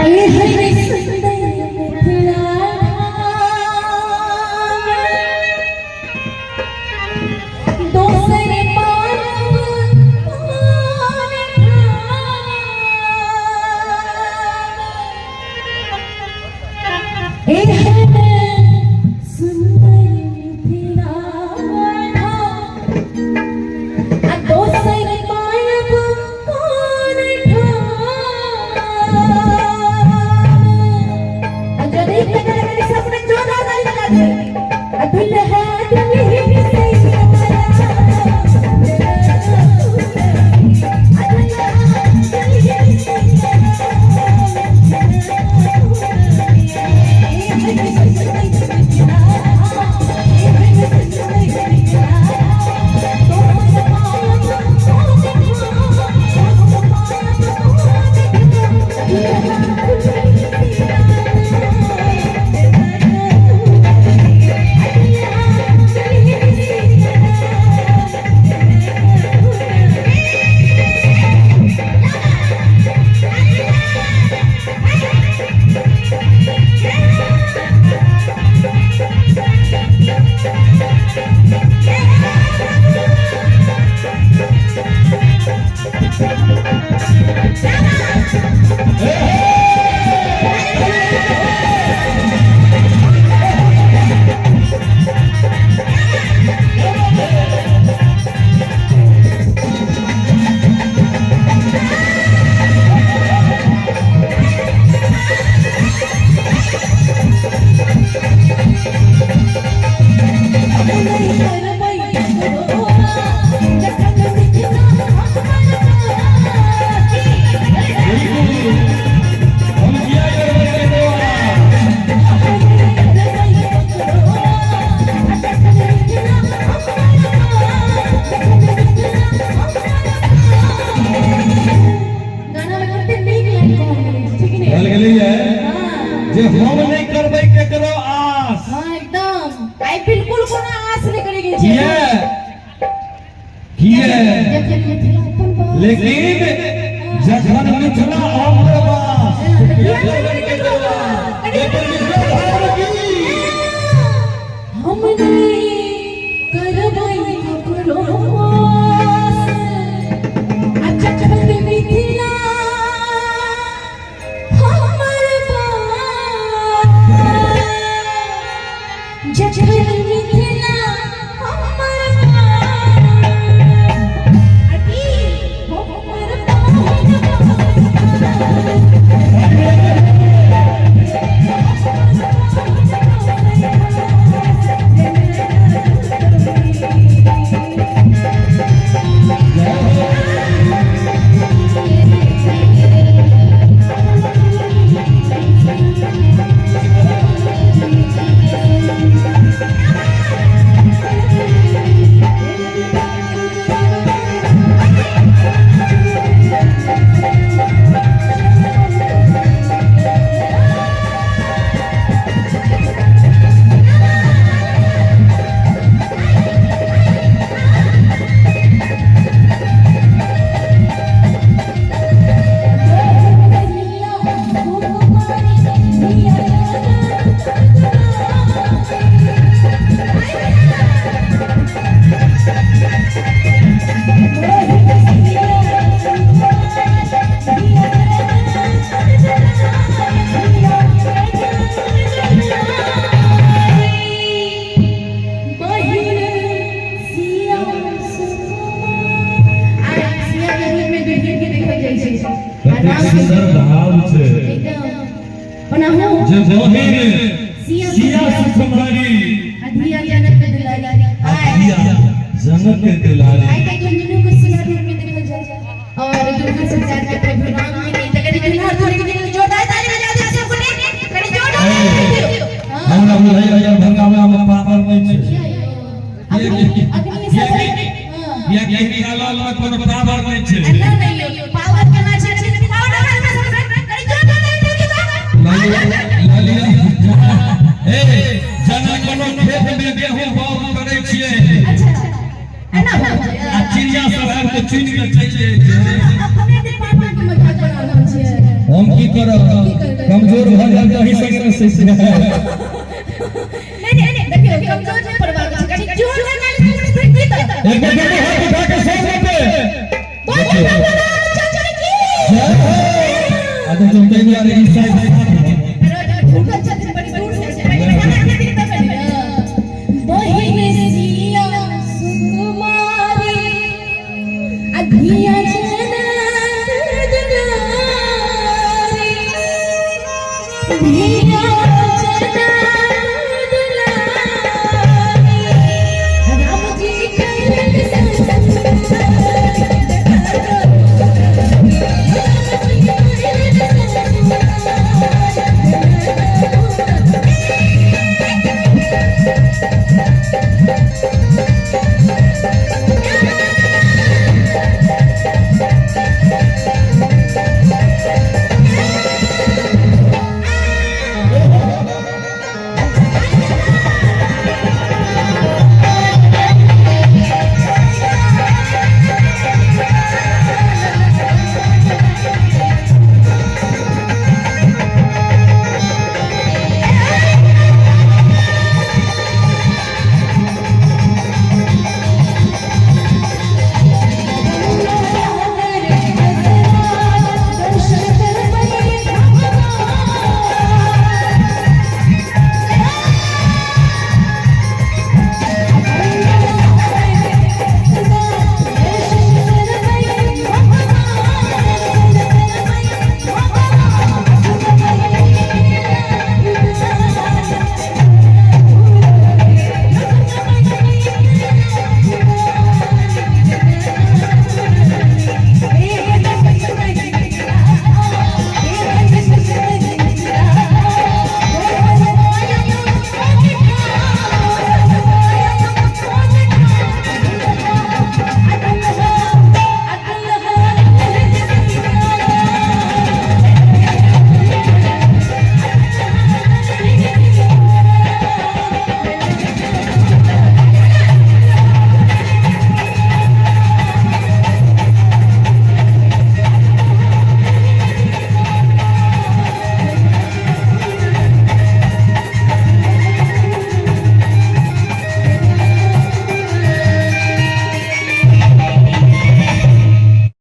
एहन सुंदर मिथिला धाम, दोसर पारब कोन ठाम। एहन सुंदर मिथिला धाम, आ दोसर पारब कोन ठाम। आ जदि कने सबने जोरदार ताली बजा दे। आ दुल्हा दुल्हिन सैया, आ दुल्हा दुल्हिन सैया, एहन सुंदर मिथिला, एहन सुंदर मिथिला, दोसर पायब कोन ठाम, दोसर पायब कोन ठाम। दुल्हा दुल्हिन सिया, दुल्हा दुल्हिन सिया। नहीं करबै ककरो आस, जखन मिथिला हमर पास। बिल्कुल, हम किया करबै ककरो आस? नहीं करबै ककरो आस, जखन मिथिला हमर पास, जखन मिथिला हमर पास। गाना में कते नीक लाइन कहल गेलै, ठीक ने? कहल गेलैए जे हम नहि करबै केकरो आस। हाँ, एकदम। आइ बिल्कुल कोनो आस नहि करे के छै। किया किया? जखन मिथिला अपन बास। लेकिन जखन मिथिला हमर बास, किया करबै केकरो आस? एकर मिथिला धर्म की? हम नहीं करबै ककरो आस, आ जखन मिथिला हमर बास, जखन मिथिला हमर बास, आ की हमर बास। बहिन सिया सुकुमार। आइ सिया के रूप में दुल्हन के देखल जाइ छै आ कतेक राम के सुंदर भाव छै। एकदम ओनाहु जे बहिन सिया सिया सुकुमारी आ धिया जनक के दुलारी। आ आइ धिया जनक के दुलारी। आइ तक दुल्हनों को सिया रूप में देखल जाइ और दुल्हन संसार के प्रभु राम के नहीं, त कनि दुल्हा दुल्हन के लिए जोरदार ताली बजा दियो सब गोटे, कनि जोरदार ताली बजा दियो। हाँ। हमरा बुझाइया दरभंगा मे पावर नहि छै। किया यौ? अखनी अखनी सब, हाँ। किया कि हिनका लग मे कोनो पावर नहि छै। ना नहीं यौ, पावर केना छै? पावर देखा दे सब, कनि जोरदार ताली बजा दियो। ललिया, ए जना कोनो खेत मे गेहूं बाउग करै छियै अच्छा, एना भऽ जाइ। आ चिड़िया सब आबि के चुनि के चलि जाइ छै। अपने डिपार्टमेंट के मजाक बना रहल छियै। हम की करब? की करबै? कमजोर भऽ जायब तऽ अहीं संगे ने ससि जायब। नहि नहि नहि, देखियौ, कमजोर नहि पड़बाक छै, कनि जोर लगा के सुनबै तऽ। एक बेर दुनू हाथ उठा के सब गोटे। बोल प्रभु रामचंद्र की जय हो। आ देखियौ, ताहि दुआरे ई साइड साथ मे। भूखल छथिन, बड़ी दूर से छै, कनि खाना खेथिन तब ने। बहिन सिया सुकुमारी आ धिया जनक दुलारी, धिया